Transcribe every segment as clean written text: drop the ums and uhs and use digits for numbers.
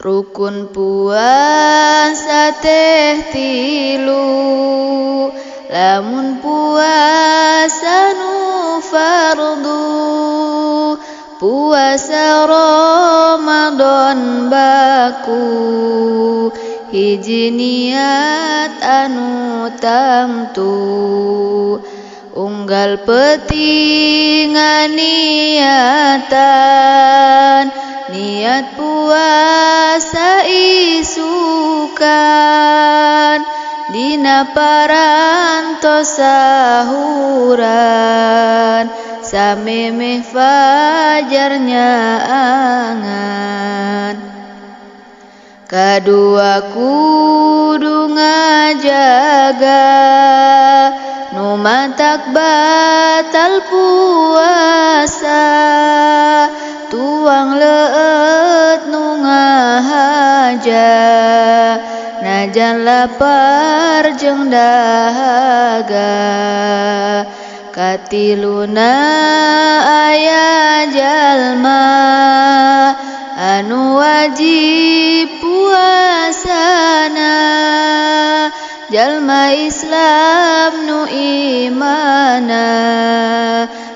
Rukun puasa teh tilu, lamun puasa nu fardu, puasa Ramadan baku, hiji niat anu tangtu, unggal peuting nganiatan, niat puasa isukan, dina parantos sahuran, samemeh fajar nyaangan. Kadua kudu ngajaga, nu matak batal puasa, tuang leueut nu ngahaja, najan lapar jeung dahaga. Katiluna aya jalma anu wajib puasana, jalma Islam nu imana,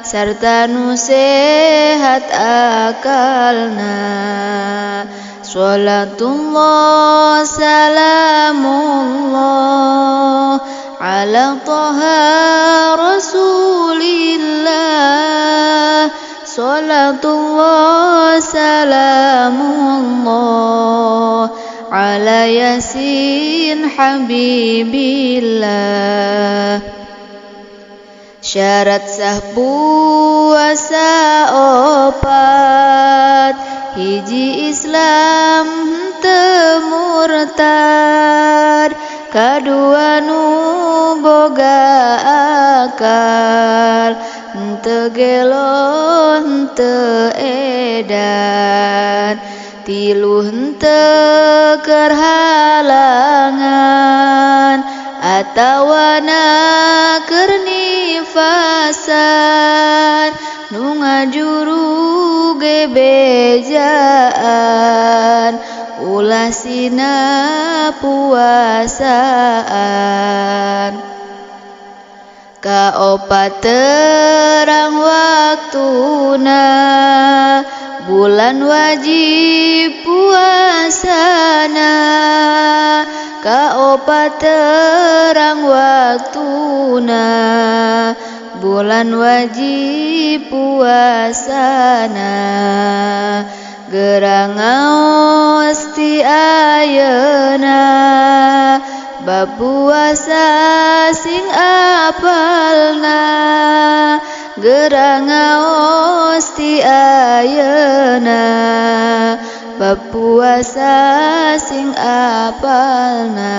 sarta nu sehat akalna. Sholatullah salamullah ala Taha Rasulillah. Sholatullah salamullah ala Yasin Habibillah. Syarat sah puasa opat, hiji Islam teu murtad, kadua nu boga akal, henteu gelo henteu edan, tilu henteu keur halangan, atawana keur nifasan, nu ngajuru ge bejaan, ulah sina puasaan. Kaopat terang waktuna, bulan wajib puasana. Kaopat terang waktuna, bulan wajib puasana. Geura ngaos ti ayeuna, bab puasa sing apalna. Geura ngaos ti ayeuna, bab puasa sing apalna.